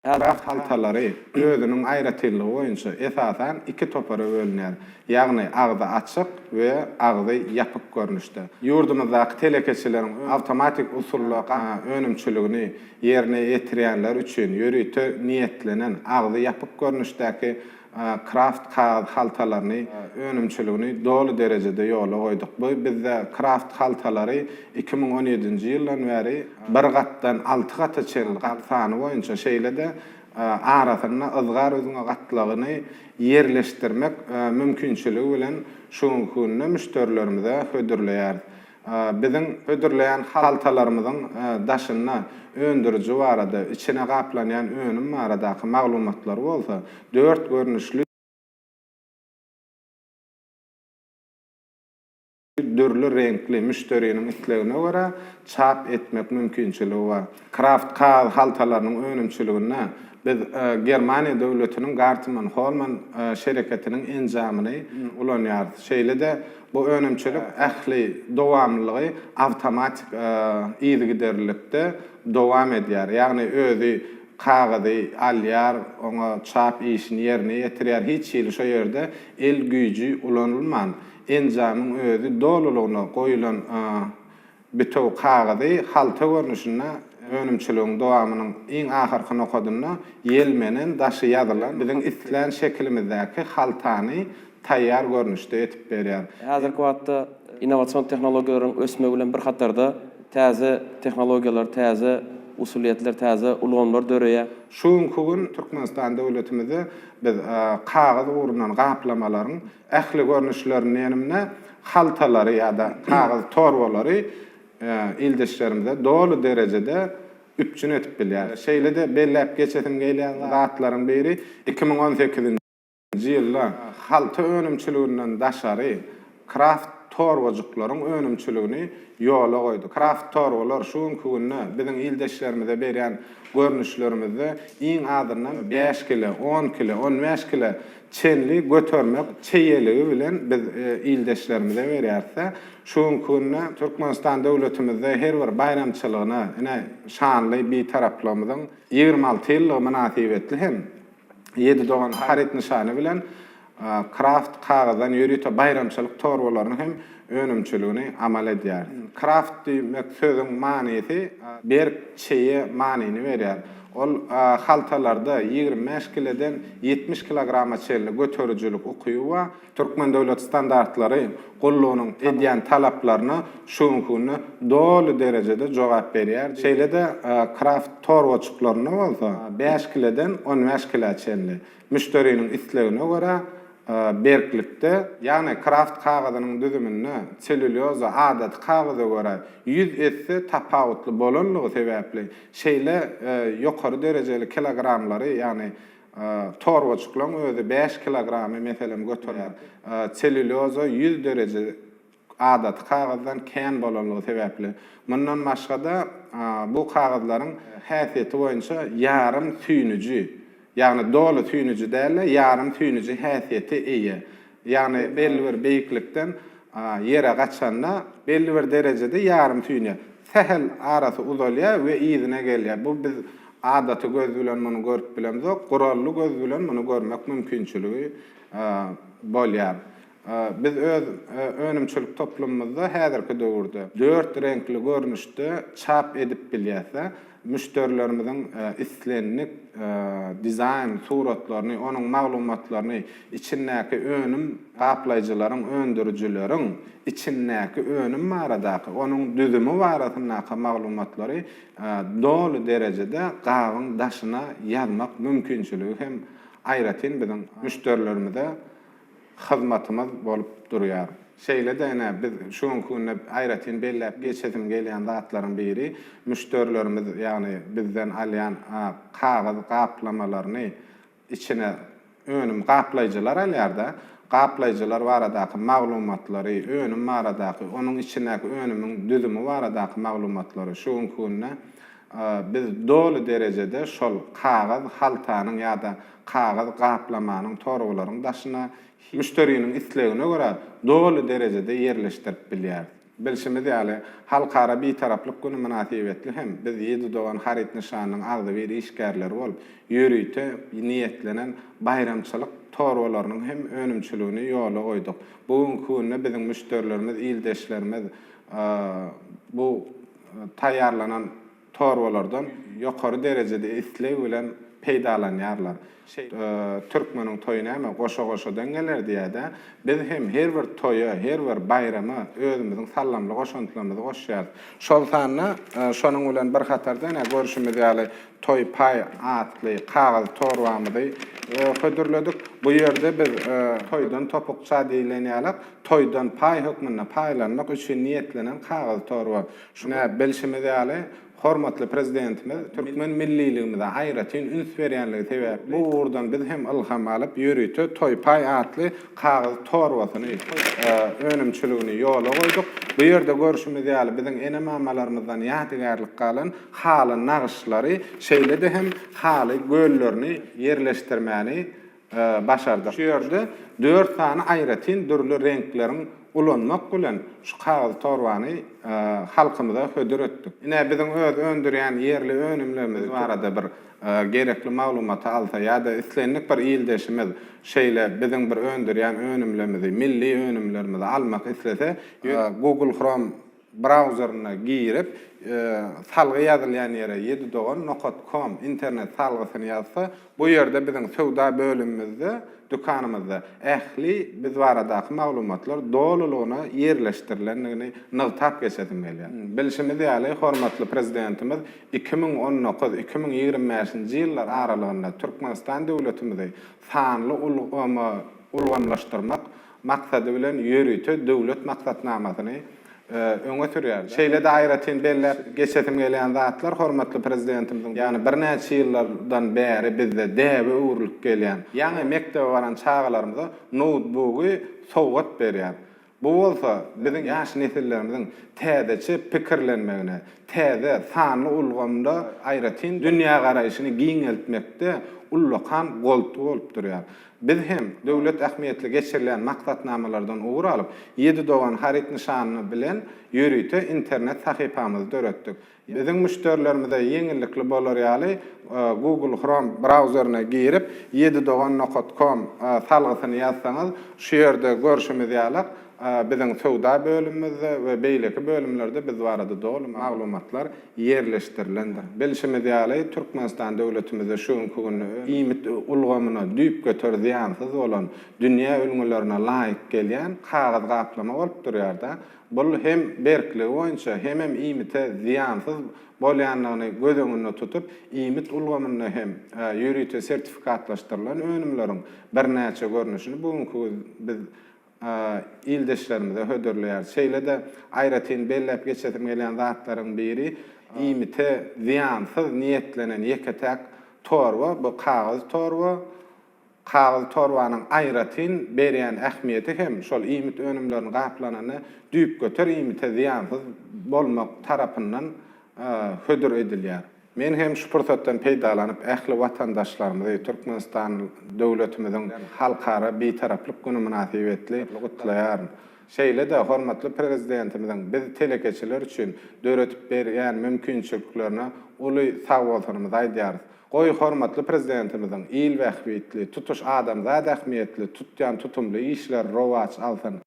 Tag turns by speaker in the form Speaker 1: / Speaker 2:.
Speaker 1: Kraft haltalary özüniň aýratynlygy boýunça esasan iki topara bölünýär, ýagny agzy açyk we agzy ýapyk görnüşde. Ýurdumyzdaky telekeçileriň awtomatik usulda önümçiligini ýerine ýetirýänler üçin ýörite niýetlenen agzy ýapyk görnüşdäki kraft kagyz haltalaryny önümçiligini doly derejede ýola goýduk. Bu bizde kraft haltalary 2017-nji ýyldan bäri bir gatdan alty gata çenli gat sany boýunça, şeýle-de arasynda yzgar üzňe gatlagyny ýerleşdirmek mümkinçiligi bilen şu günki günde müşderilerimize hödürleýäris. Biziň hödürleýän haltalarymyzyň daşynda öndüriji barada, içine gaplanýan önüm baradaky maglumatlary bolsa dört görnüşli dürli reňkli müşderiniň islegine görä çap etmek mümkinçiligi bar. Kraft kagyz haltalarynyň önümçiliginde biz Germaniýa döwletiniň Gartman Holman şereketiniň enjamyny ulanýarys. Şeýle-de bu önümçilik ähli dowamlylygy awtomatik yzygiderlilikde dowam edýär. Ýagny özi kagyzy alýar, oňa çap işini ýerine ýetirýär, hiç hili şo ýerde el güýji ulanylman, enjamyň özi dolulygyna goýulan Bitewi kagyzy halta görnüşinde önümçiligiň dowamynyň iň ahyrky nokadynda ýelmenen, daşy ýazylan, biziň islän şekilimizdäki haltany taýýar görnüşde etip berýär.
Speaker 2: Häzirki wagtda innowasion tehnologiýalaryň ösmegi bilen bir hatarda täze tehnologiýalar, täze usulyýetler, täze ulgamlar döreýär.
Speaker 1: Şu günki gün Türkmenistan döwletimizde biz kagyz ugrundan gaplamalaryň Ähli görnüşlerini diýenimde, haltalary ýa-da kagyz torbalary ildeşlerimize doly derejede üpjün edip bilýäris. Şeýle-de belläp geçesim gelýän zatlaryň biri, 2018-nji ýylda halta önümçiliginden daşary kraft torbajyklaryň önümçiligini ýola goýduk. Kraft torbalar şu günki günde biziň ildeşlerimize berýän görnüşlerimizde iň azyndan bäş kile, on kile, on bäş kile çenli götermek çeýeligi bilen biz ildeşlerimize berýäris-de. Şu günki günde Türkmenistan döwletimizde her bir baýramçylygyna, ine, şanly Bitaraplygymyzyň 26 ýyllygy mynasybetli hem Ýedi dogan haryt nyşany bilen kraft kagyzdan ýörite baýramçylyk torbalaryny hem önümçiligini amal edýäris. Kraft diýmek sözüň manysy berk, çeýe manyny berýär. Ol haltalarda 25 kileden 70 kilograma çenli göterijilik ukyby bar. Türkmen döwlet standartlary gullugynyň edýän talaplaryna şu günki günde doly derejede jogap berýär. Şeýle-de kraft torbajyklarynda bolsa bäş kileden 15 kilä çenli müşderiniň islegine görä berklikde, ýagny kraft kagyzynyň düzüminde selýulýoza adaty kagyza görä 100 esse tapawutly bolanlygy sebäpli şeýle ýokary derejeli kilogramlary, ýagny torbajyklaryň özi bäş kilogramy meselem göterýär. Selýulýoza 100 dereje adaty kagyzdan kän bolanlygy sebäpli. Mundan başga-da bu kagyzlaryň häsiýeti boýunça ýarym süýnüji, ýagny doly süýnüji däl-de, ýarym süýnüji häsiýete eýe. Ýagny belli bir beýiklikden ýere gaçanda belli bir derejede ýarym süýnýär. Sähel arasy uzalýar we yzyna gelýär. Bu biz adaty göz bilen muny görüp bilemzok, gurally göz bilen muny görmek mümkinçiligi bolýar. Biz öz önümçilik toplumymyzda häzirki döwürde dört reňkli görnüşde çap edip bilýäs. Müşderilerimiziň islendik dizaýn suratlaryny, onuň maglumatlaryny, içindäki önüm gaplaýjylaryň, öndürijileriň içindäki önüm baradaky, onuň düzümi barasyndaky maglumatlary doly derejede gabyň daşyna ýazmak mümkinçiligi hem aýratyn biziň müşderilerimize hyzmatymyz bolup durýar. Şeýle-de ine, biz şu günki günde aýratyn belläp geçesim gelýän zatlaryň biri, müşderilerimiz, ýagny bizden alýan kagyz gaplamalaryny içine önüm gaplaýjylar alýar-da, gaplaýjylar baradaky maglumatlary, önüm baradaky, onuň içindäki önümiň düzümi baradaky maglumatlary şu günki günde biz doly derejede şol kagyz haltanyň ýa-da kagyz gaplamanyň torbalaryň daşyna müşderiniň islegine görä doly derejede ýerleşdirip bilýäris. Bilşimiz ýaly, Halkara Bitaraplyk güni mynasybetli hem biz Ýedi dogan haryt nyşanynyň agzybir işgärleri bolup, ýörite niýetlenen baýramçylyk torbalarynyň hem önümçiligini ýola goýduk. Bu günki günde biziň müşderilerimiz, ildeşlerimiz bu taýýarlanan torbalardan ýokary derejede isleg bilen peýdalanýarlar. Türkmeniň toýy näme, goşa-goşadan geler diýýär-dä. Biz hem her bir toýa, her bir baýrama özümiziň sallamly goşantlarymyzy goşýarys. Şol sanda, şonuň bilen bir hatarda, ine, görşümiz ýaly, Toý paý atly kagyz torbamyzy hödürledik. Bu ýerde biz toýdan topukça diýlen ýalak, toýdan paý hökmünde paýlanmak üçin niýetlenen kagyz torba. Şuny bilşimiz ýaly, hormatly Prezidentimiz türkmen milliligimize aýratyn üns berýänligi sebäpli, bu ugurdan biz hem ylham alyp, ýörite Toý paý atly kagyz torbasyny önümçiligini ýola goýduk. Bu ýerde görşümiz ýaly, biziň ene-mamalarymyzdan ýadygärlik galan haly nagyşlary, şeýle-de hem haly göllerini ýerleşdirmäni başardyk. Şu ýerde dört sany aýratyn dürli reňkleriň ulanmak bilen şu kagyz torbany halkymyza hödür etdik. Ine, biziň öz öndürýän ýerli önümlerimiz barada bir gerekli maglumaty alsa ýa-da islendik bir ildeşimiz şeýle biziň bir öndürýän önümlerimizi, milli önümlerimizi almak islese, Google Chrome brauzerine girip, salgy ýazylýan ýere ýedidogan nokat kom internet salgysyny ýazsa, bu ýerde biziň söwda bölümimizde, dükanymyzda ähli biz baradaky maglumatlar dolulygyna ýerleşdirilendigini nygtap geçesim gelýär. Bilşimiz ýaly, hormatly Prezidentimiz 2019, 2025-nji ýyllar aralygynda Türkmenistan döwletimizi sanly ulgama ulgamlaşdyrmak maksady bilen ýörite döwlet maksatnamasyny öňe sürýär. Şeýle-de aýratyn belläp geçesim gelýän zatlar hormatly Prezidentimiziň, ýagny birnäçe ýyllardan bäri bizde däbe öwrülip gelýän, ýaňy mekdebe baran çagalarymyza noutbugy sowgat berýär. Bu bolsa biziň ýaş nesillerimiziň täzeçe pikirlenmegine, täze sanly ulgamda aýratyn dünýägaraýşyny giňeltmekde ullakan goltgy bolup durýar. Biz hem döwlet ähmiýetli geçirilýän maksatnamalardan ugur alyp, Ýedi dogan haryt nyşany bilen ýörite internet sahypamyzy döretdik. Biziň müşderilerimize ýeňillikli bolar ýaly, Google Chrome brauzerine girip, ýedidogan nokat kom salgysyny ýazsaňyz, şu ýerde görşümiz ýalak, biziň söwda bölümimizde we beýleki bölümlerde biz barada doly maglumatlar ýerleşdirilendir. Bilşimiz ýaly, Türkmenistan döwletimizde şu günki günde iýmit ulgamyna düýpgöter zyýansyz bolan, dünýä ülňülerine laýyk gelýän kagyz gaplama bolup durýar-da. Bul hem berkligi boýunça, hemem iýmite zyýansyz bolýandygyny göz öňünde tutup, iýmit ulgamynda hem ýörite sertifikatlaşdyrylan önümleriň birnäçe görnüşini bu günki gün biz ildeşlerimize hödürleýäris. Şeýle-de aýratyn belläp geçesim gelýän zatlaryň biri, iýmite zyýansyz niýetlenen ýeke-täk torba, bu kagyz torba. Kagyz torbanyň aýratyn berýän ähmiýeti hem şol iýmit önümlerini gaplananda düýpgöter iýmite zyýansyz bolmak tarapyndan hödür edilýär. Men hem şu pursatdan peýdalanyp ähli watandaşlarymyzy Türkmenistan döwletimiziň Halkara Bitaraplyk güni mynasybetli gutlaýaryn. Şeýle-de hormatly Prezidentimiziň biz telekeçiler üçin döredip berýän mümkinçiliklerine uly sagbolsunymyzy aýdýarys. Goý, hormatly Prezidentimiziň il bähbitli, tutuş adamzat ähmiýetli tutýan tutumly işleri rowaç alsyn!